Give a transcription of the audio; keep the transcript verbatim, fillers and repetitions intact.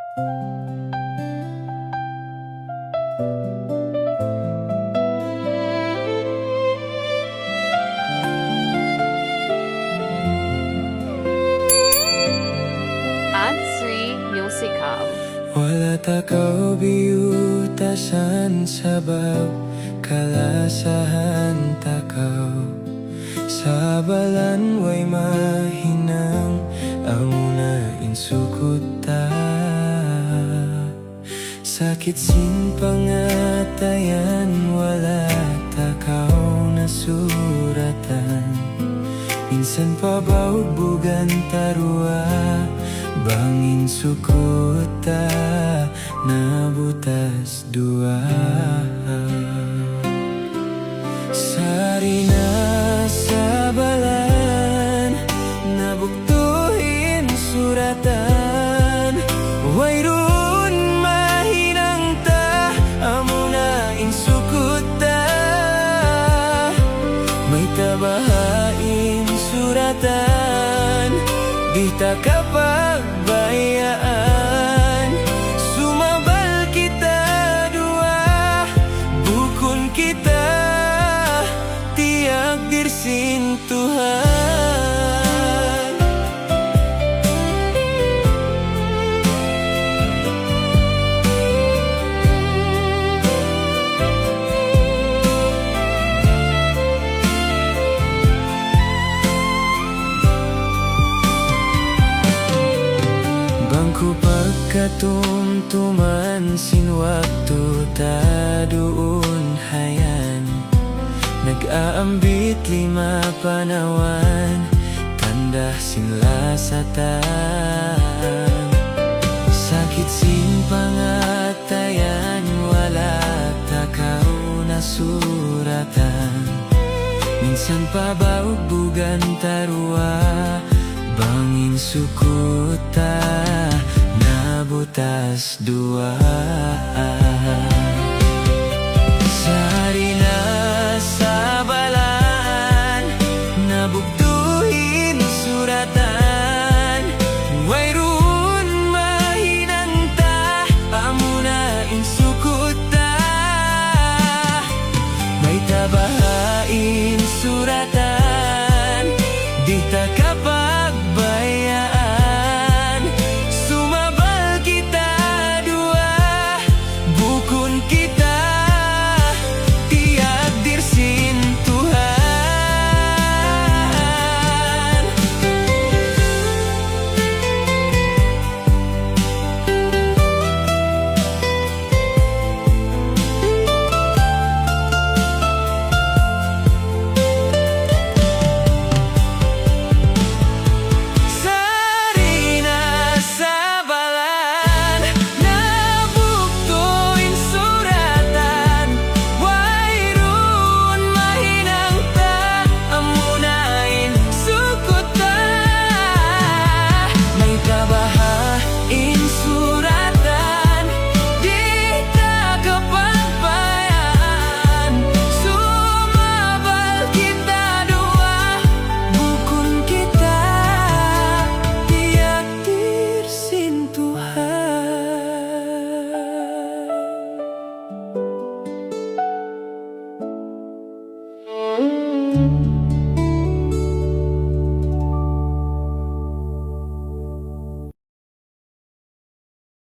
Ad Sri Musical. Wala' ta kaw biyutasan sabab kalasahan ta kaw. Sabalan way mahinang amuna in sukut ta. Sakit sin pangatayan wala' ta kaw nasuratan. Minsan pa baugbugan ta duwa, bang in sukut ta nabutas duwa. Sari na sabalan, nabugtu' in suratan. Wayruun mahinang ta, amuna in sukut ta. Mayta' baha' in suratan, di' ta kapagbayaan. Sumabal kita duwa, bukun kita tiyakdir sin Tuhan. Bang ku pagkatumtuman sin waktu ta duun hayan, nag-aambit lima panawan, tanda' sin lasa ta. Sakit sin pangatayan, wala' ta kaw nasuratan. Minsan pa baugbugan ta duwa, bang in sukut ta nabutas duwa.